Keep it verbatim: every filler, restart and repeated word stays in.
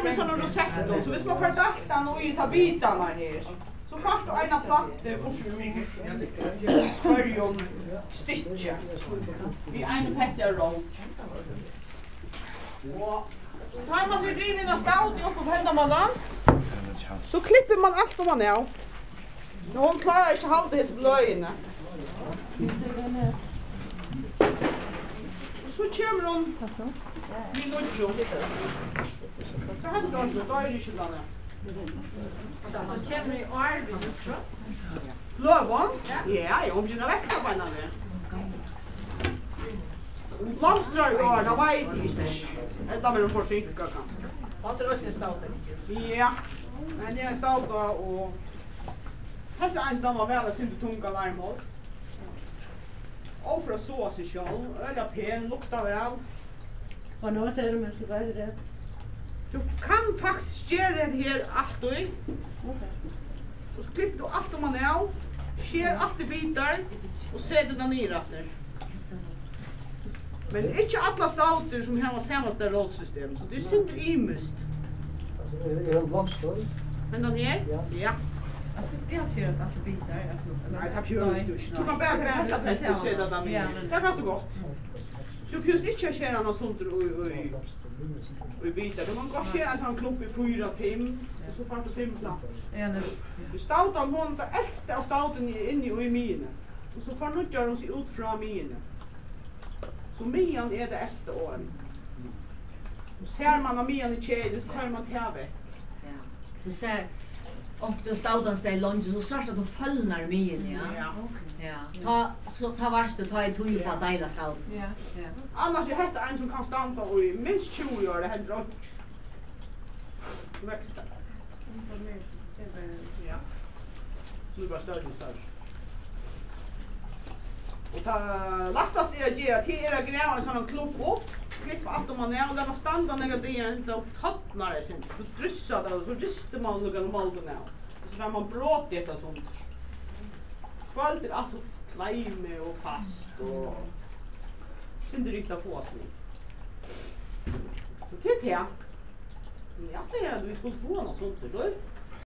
Tað er sovorðin rosettum, so viss man fær deilt hana í hesar bitarnar her, so fært tú eina plantu burtur úr hvørjum stykki við einum petti av rót. Og tá man hevur rivið eina stavd upp á hendan mátan, so klippir man alt oman av. Men hon klárar ikki at halda hesi bløðini. Og so kemur hon við nýggjum. So hetta er orðið, tá er ikki bløðini. So kemur í ár við nýggjum. Bløðum? Ja, ja, hon byrjar at vaksa beinanvegin. Blomstrar í ár, tað veit eg ikki. Ella verður hon forsinkað kanska. Hatta er eisini stavd. Ja, men eg er stavd og hetta er ein, sum dámar væl at synda tungan armhald. Óføra at sáa seg sjálv, øgiliga pen, luktar væl. Hvornår sagde du, man skulle gøre det der? Tú kanst faktiskt gera hetta her altíð. Okay. Og so klippir tú alt oman av, sker alt í bitar og setir tað niður aftur. Men ikki allar stavdir sum hava sama rótsystem, so tað er sindur ymiskt. Altso, er, er hon blomstur? Hendan her? Ja. Ja. Altso, tað skal skerast alt í bitar, altso, ella? Nei, tað behøvist tú ikki. Tú kanst bara taka hetta petti og seta tað niður. Ja, men tað kanst tú gott. Tú behøvist ikki at skera hana sundur í, í, í bitar. Tú kanst gott skera ein sovorðnan klump í fýra, fimm, og so fært tú fimm plantur. Ja, nei. Stavdan, hon, tað elsta av stavdini er inni í miðjuni. Og so fornýggjar hon seg út frá miðjuni. So miðjan er tað elsta orðið. Og sær man, at miðjan er keðilig, so koyrir man tað vekk. Ja. Tú sær, um tú stavdar staðin leingi, so sært at tú følnar í miðjuni, ja. Ja. Ja. Tá, so, tá veitst tú, tá er tíð upp á at deila stavdin. Ja, ja. Annars er hetta ein, sum kann standa í minst tjúgu ár, tað hendir einki. Tú veksur bara. Ja. Blívur bara størri og størri. Og tað lættasta er at gera, tað er at grava ein sovorðnan klump upp, klippa alt oman av og lata standa nakrar dagar, inntil tað tornar eitt sindur. So dryssar tað, og so ristir man líka moldina av. Og so fær man brotið hetta sundur. Kvøld er alt so kleimið og fast og sindur ringt at fáast við. So tað er tað. Men eg ætlaði, at vit skuldu fáa hana sundur, tú.